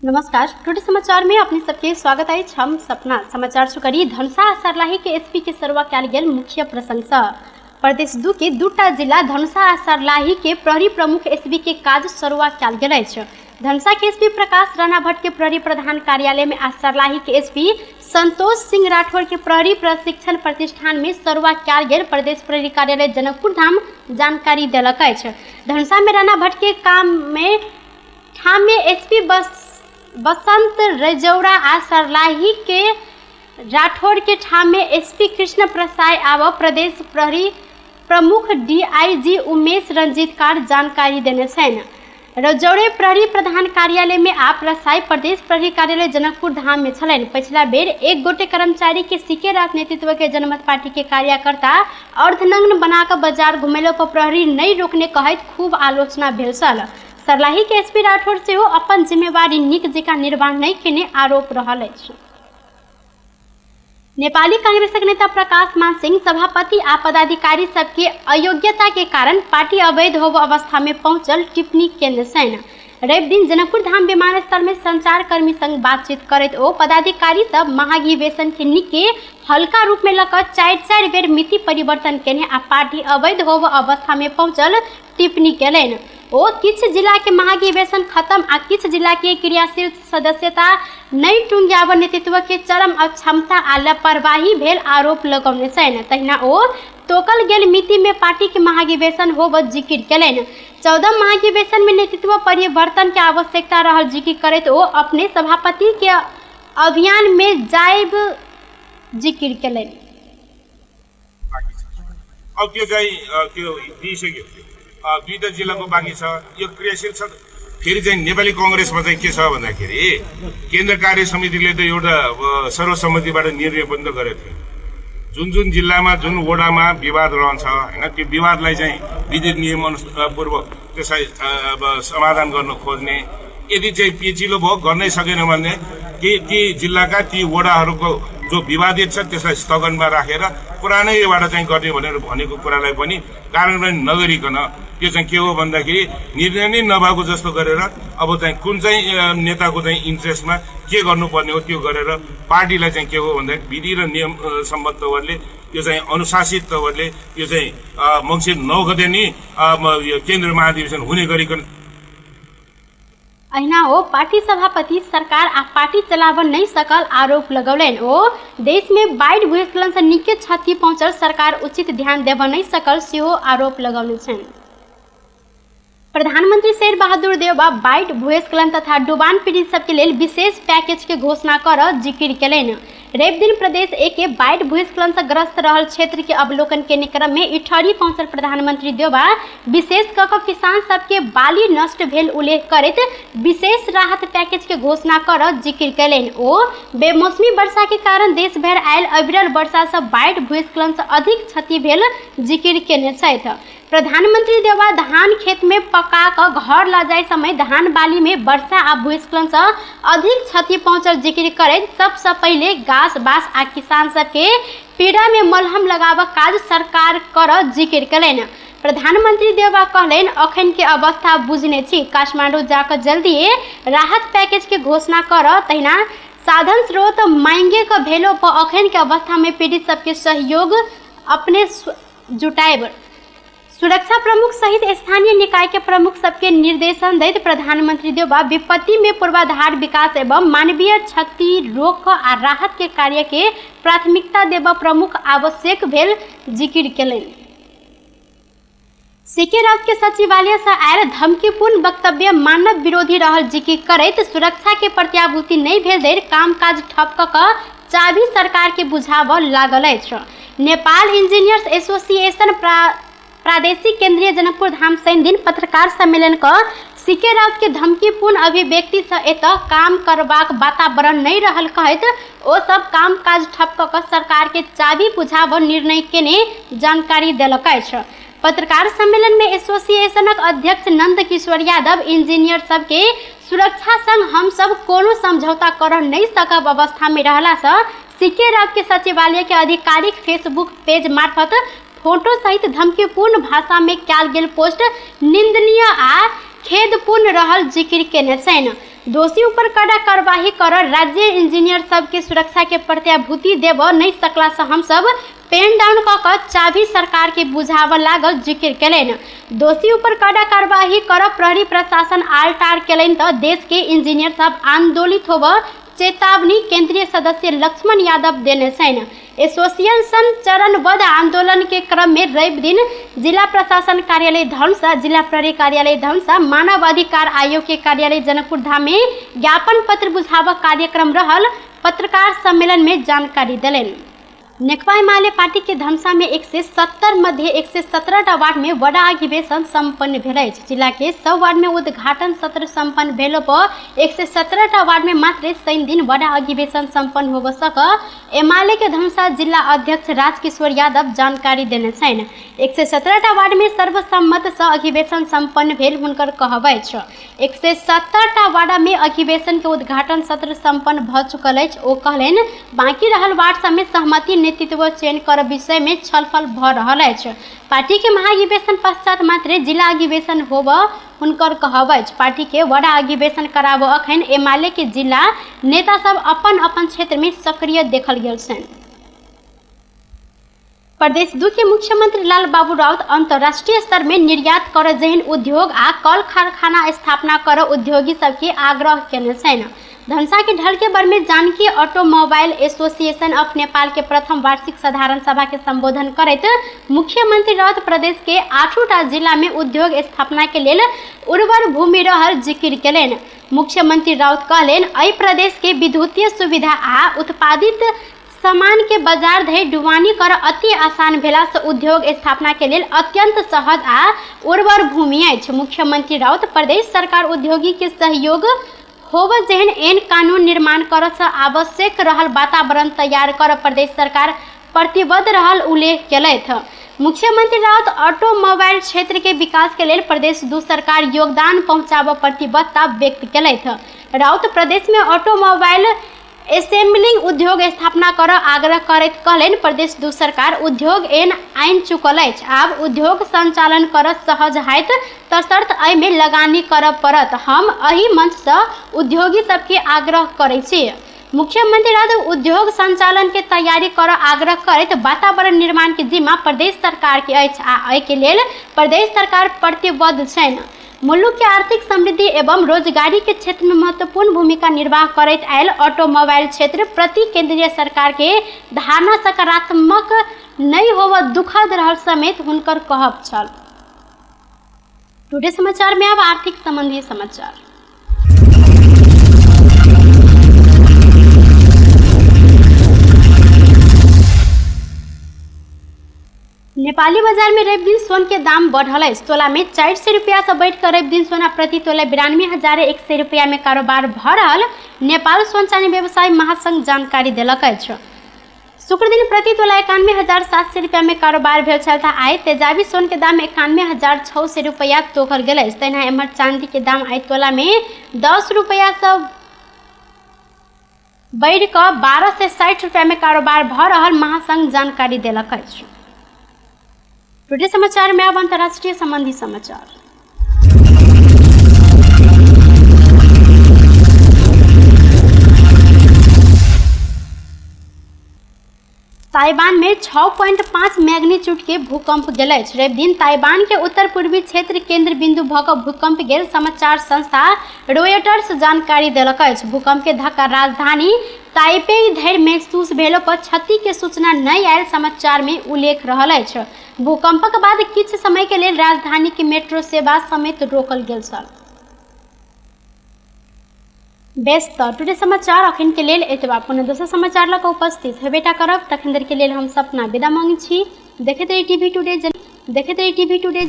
नमस्कार, टुडे समाचार में अपने सबके स्वागत अछि। हम सपना समाचार सुकरी धनुषा आ सर्लाही के एसपी के सरुआ कयल गेल मुख्य प्रशंसा। प्रदेश 2 के दूटा जिला धनुषा आ सर्लाही के प्रहरी प्रमुख एसपी के काज सरुआ कयल गेल अछि। धनुषा के एसपी प्रकाश राणा भट्ट के प्रहरी प्रधान कार्यालय में आ सर्लाही के एसपी संतोष सिंह राठौर के प्रहरी प्रशिक्षण प्रतिष्ठान में सरुआ कयल गेल प्रदेश प्रहरी कार्यालय जनकपुर धाम जानकारी देलक अछि। धनुषा में राणा भट्ट के काम में ठाम में एसपी बसंत रजौरा आ सर्लाही के राठौर के ठाम में एसपी कृष्ण प्रसाई आब प्रदेश प्रहरी प्रमुख डीआईजी उमेश रंजीत कार जानकारी देने छनि। रजौरे प्रहरी प्रधान कार्यालय में आ प्रसाई प्रदेश प्रहरी कार्यालय जनकपुर धाम में छलनि। पछिला बेर एक गोटे कर्मचारी के सीके रात नेतृत्व के जनमत पार्टी के कार्यकर्ता अर्धनग्न बनाकर बाजार घुमेलो पर प्रहरी नहीं रोकने कहैत खूब आलोचना भेल छल। सर्लाही के एसपी राठौर सेहो अपन जिम्मेवारी नीक जकाँ निर्वाह नहि केने आरोप रहल अछि। नेपाली कांग्रेसक नेता प्रकाश मान सिंह सभापति आ पदाधिकारी सबके अयोग्यता के कारण पार्टी अवैध होब अवस्था में पहुंचल टिप्पणी केने छनि। रवि दिन जनकपुर धाम विमानस्थल में संचारकर्मी संग बातचीत करैत ओ पदाधिकारी सब महाधिवेशन के निके हल्का रूप में लऽ 4-4 बेर मिति परिवर्तन केने आ पार्टी अवैध होब अवस्था में पहुंचल टिप्पणी केलनि। ओ किछु जिला के महाधिवेशन खत्म आ किछु जिला के क्रियाशील सदस्यता नहि टुंग्याब नेतृत्व के चरम अक्षमता आ लापरवाही भेल आरोप लगौने छनि। तहिना ओ तोकल गेल मिति में पार्टी के महाधिवेशन होब जिक्र केलनि। 14 महाधिवेशन में नेतृत्व परिवर्तन के आवश्यकता रहल जिक्र करैत ओ अपने सभापति के अभियान में जायब जिक्र केलनि। अब त्यो चाहिँ त्यो दिइसक्यो, दुईटा जिल्लाको बाँकी छ, यो क्रियाशील छ। फेरि चाहिँ नेपाली कङ्ग्रेसमा चाहिँ के छ भन्दाखेरि केन्द्र कार्य समितिले त एउटा सर्वसम्मतिबाट निर्णय पनि त गरेको थियो। जुन जुन जिल्लामा जुन वडामा विवाद रहन्छ होइन, त्यो विवादलाई चाहिँ विधिक नियम अनुपूर्वक त्यसलाई अब समाधान गर्न खोज्ने, यदि चाहिँ पेचिलो भयो गर्नै सकेन भने ती जिल्लाका ती वडाहरूको जो विवादित छ त्यसलाई स्थगनमा राखेर पुरानैबाट चाहिँ गर्ने भनेर भनेको कुरालाई पनि कार्यान्वयन नगरिकन त्यो चाहिँ के हो भन्दाखेरि निर्णय नै नभएको जस्तो गरेर अब चाहिँ कुन चाहिँ नेताको चाहिँ इन्ट्रेस्टमा के गर्नुपर्ने हो त्यो गरेर पार्टीलाई चाहिँ के हो भन्दाखेरि विधि र नियम सम्बद्ध तवरले यो चाहिँ अनुशासित तवरले यो चाहिँ मङ्सिर 9 गते नै यो केन्द्रीय महाधिवेशन हुने गरिकन। अहिना ओ पार्टी सभापति सरकार आ पार्टी चलाब नहीं सकल आरोप लगौलनि। ओ देश में बाढ़ि भूस्खलन से निके क्षति पहुंचल सरकार उचित ध्यान देब नहीं सकल सेहो आरोप लगौने छनि। प्रधानमंत्री शेर बहादुर देउबा बाढ़ि भूस्खलन तथा डुबान पीड़ित सबके लेल विशेष पैकेज के घोषणा कर जिक्र केलनि। रवि दिन प्रदेश 1 के बाढ़ि भूस्खलन से ग्रस्त रहल क्षेत्र के अवलोकन के क्रम में इटहरी पहुंचल प्रधानमंत्री देउबा विशेष क के किसान सबके बाली नष्ट भेल उल्लेख करैत विशेष राहत पैकेज के घोषणा कर जिक्र केलनि। ओ बेमौसमी वर्षा के कारण देश भरि आयल अविरल वर्षा से बाढ़ि भूस्खलन से अधिक क्षति भेल जिक्र केने छथि। प्रधानमंत्री देउबा धान खेत में पका क घर ल जाय समय धान बाली में वर्षा आ भूस्खलन से अधिक क्षति पहुंचल जिक्र करैत सबसे पहिले घास बास आ किसान सबके पीड़ा में मलहम लगाबक काज सरकार कर जिक्र केलनि। प्रधानमंत्री देउबा कहलनि अखन के अवस्था बुझने छी, काठमांडू जाकर जल्दी राहत पैकेज के घोषणा कर। तहिना साधन स्रोत मांगे के भेलो पर अखन के अवस्था में पीड़ित सबके सहयोग अपने जुटाएब। सुरक्षा प्रमुख सहित स्थानीय निकाय के प्रमुख सबके निर्देशन दैत प्रधानमंत्री देउबा विपत्ति में पूर्वाधार विकास एवं मानवीय क्षति रोक आ राहत के कार्य के प्राथमिकता देब प्रमुख आवश्यक भेल जिक्र केलनि। सीके राउत के सचिवालय से आयल धमकीपूर्ण वक्तव्य मानव विरोधी रहल जिक्र करैत सुरक्षा के प्रत्याभूति नहीं भेल देर कामकाज ठप क चाबी सरकार के बुझाबऽ लागल अछि। नेपाल इंजीनियर्स एसोसिएशन प्रादेशिक केंद्रीय जनकपुर धाम शनि दिन पत्रकार सम्मेलन क सीके राउत के धमकीपूर्ण अभिव्यक्ति से एतऽ काम करबाक वातावरण नहीं रहल कहैत ओ सब काम काज ठप क सरकार के चाबी बुझाबऽ निर्णय केने जानकारी देलक अछि। पत्रकार सम्मेलन में एसोसिएशनक अध्यक्ष नंद किशोर यादव इंजीनियर सबके सुरक्षा संग हम सब कोनो समझौता कर नहीं सकब अवस्था में रहला से सीके राउत के सचिवालय के आधिकारिक फेसबुक पेज मार्फत फोटो सहित धमकीपूर्ण भाषा में कयल गेल पोस्ट निंदनीय आ खेदपूर्ण रहल जिक्र केने छनि। दोषी ऊपर कड़ा कार्यवाही कर राज्य इंजीनियर सबके सुरक्षा के प्रत्याभूति देब नहि सकला से हमसब पेन डाउन कऽ कऽ चाभी सरकार के बुझाबऽ लागल जिक्र केलनि। दोषी ऊपर कड़ा कार्यवाही कर प्रहरी प्रशासन आलटार केलनि तऽ देश के इंजीनियर सब आंदोलित होबऽ चेतावनी केंद्रीय सदस्य लक्ष्मण यादव देने छनि। एसोसिएशन चरणबद्ध आंदोलन के क्रम में रवि दिन जिला प्रशासन कार्यालय धनुषा, जिला प्रहरी कार्यालय धनुषा, मानव अधिकार आयोग के कार्यालय जनकपुर धाम में ज्ञापन पत्र बुझाबऽ कार्यक्रम रहल पत्रकार सम्मेलन में जानकारी देलनि। नेकपा एमाले पार्टी के धनुषा में 170 मध्य 117 टा वार्ड में वडा अधिवेशन संपन्न भेल अछि। जिला के सब वार्ड में उद्घाटन सत्र संपन्न भेलो पर 117 टा वार्ड में मात्र शनि दिन वडा अधिवेशन संपन्न होब सक एमाले के धनुषा जिला अध्यक्ष राजकिशोर यादव जानकारी देने छनि। 117 टा वार्ड में सर्वसम्मत सँ अधिवेशन संपन्न भेल हुनकर कहब अछि। 170 टा वार्ड में अधिवेशन के उद्घाटन सत्र संपन्न भ चुकल अछि। ओ कहलनि, बाकी रहल वार्ड सब में सहमति नेतृत्व चयन कर विषय में छलफल भ रहल अछि। पार्टी के महाअधिवेशन पश्चात मात्र जिला अधिवेशन होब हुनकर कहब अछि। पार्टी के वडा अधिवेशन कराबऽ अखन एमाले के जिला नेता सब अपन अपन क्षेत्र में सक्रिय देखल गेल छनि। प्रदेश 2 के मुख्यमंत्री लाल बाबू राउत अंतर्राष्ट्रीय स्तर में निर्यात कर जेहन उद्योग आ कल कारखाना स्थापना कर उद्योगी सबके आग्रह केने छनि। धनुषा के ढलकेबर में Janaki automobile association of Nepal के प्रथम वार्षिक साधारण सभा के संबोधन करैत मुख्यमंत्री राउत प्रदेश के 8टा जिला में उद्योग स्थापना के लेल उर्वर भूमि रहल जिक्र केलनि। मुख्यमंत्री राउत कहलनि, एहि प्रदेश के विद्युतीय सुविधा आ उत्पादित सामान के बाजार धरि ढुवानी कर अति आसान भेला से उद्योग स्थापना के लेल अत्यंत सहज आ उर्वर भूमि अछि। मुख्यमंत्री राउत प्रदेश सरकार उद्योगी के सहयोग होब जेहन एन कानून निर्माण कर से आवश्यक रहल वातावरण तैयार कर प्रदेश सरकार प्रतिबद्ध रहल उल्लेख केलथि। मुख्यमंत्री राउत ऑटोमोबाइल क्षेत्र के विकास के लेल प्रदेश 2 सरकार योगदान पहुंचाबऽ प्रतिबद्धता व्यक्त केलथि। राउत प्रदेश में ऑटोमोबाइल असेंबलिंग उद्योग स्थापना कर आग्रह करैत कहलनि, प्रदेश 2 सरकार उद्योग एन आनि चुकल अछि, आब उद्योग संचालन कर सहज हैत तसर्थ एहिमे लगानी करऽ पड़त। हम एहि मंचसँ उद्योगी सबके आग्रह करै छी। मुख्यमंत्री राउत उद्योग संचालन के तैयारी कर आग्रह करैत वातावरण निर्माण के जिम्मा प्रदेश सरकार के अछि आ एहि के लेल प्रदेश सरकार प्रतिबद्ध छनि। मुल्क के आर्थिक समृद्धि एवं रोजगारी के क्षेत्र में महत्वपूर्ण भूमिका निर्वाह करैत आयल ऑटोमोबाइल क्षेत्र प्रति केंद्रीय सरकार के धारणा सकारात्मक नहीं होव दुखद रहल समेत हुनकर कहब छल। टुडे समाचार में अब आर्थिक संबंधी समाचार। नेपाली बाजार में रवि दिन सोन के दाम बढ़ल अछि। तोला में 400 रुपया से बढ़िकर रवि दिन सोना प्रति तोला 92,100 रुपया में कारोबार भ रहल नेपाल सोन चानी व्यवसायी महासंघ जानकारी देलक अछि। शुक्र दिन प्रति तोला 91,700 रुपया में कारोबार भेल छल। आइ तेजाबी सोन के दाम 91,600 रुपया तोकल गेल अछि। तहिना एम्हर चांदी के दाम आइ तोला में 10 रुपया से बढ़ि कऽ 1260 रुपया में कारोबार भ रहल महासंघ जानकारी देलक अछि। टुडे समाचार में अब अंतर्राष्ट्रीय संबंधी समाचार। ताइवान में 6.5 मैग्नीट्यूड के भूकंप गेल अछि। रवि दिन ताइवान के उत्तर पूर्वी क्षेत्र केंद्र बिंदु भ कऽ भूकंप गेल समाचार संस्था रॉयटर्स जानकारी देलक अछि। भूकंप के धक्का राजधानी ताइपेई धरि महसूस भेलो पर क्षति के सूचना नहि आयल समाचार में उल्लेख रहल अछि। भूकंपक बाद किछु समय के लेल राजधानी के मेट्रो सेवा समेत रोकल गेल छल। बेस तऽ टुडे समाचार अखन के लेल एतबा। पुनः दोसर समाचार लऽ कऽ उपस्थित हेबेटा करब। तखन देर के लेल हम सपना विदा मांगै छी। देखैत रही टीवी टुडे, देखैत रही टीवी टुडे।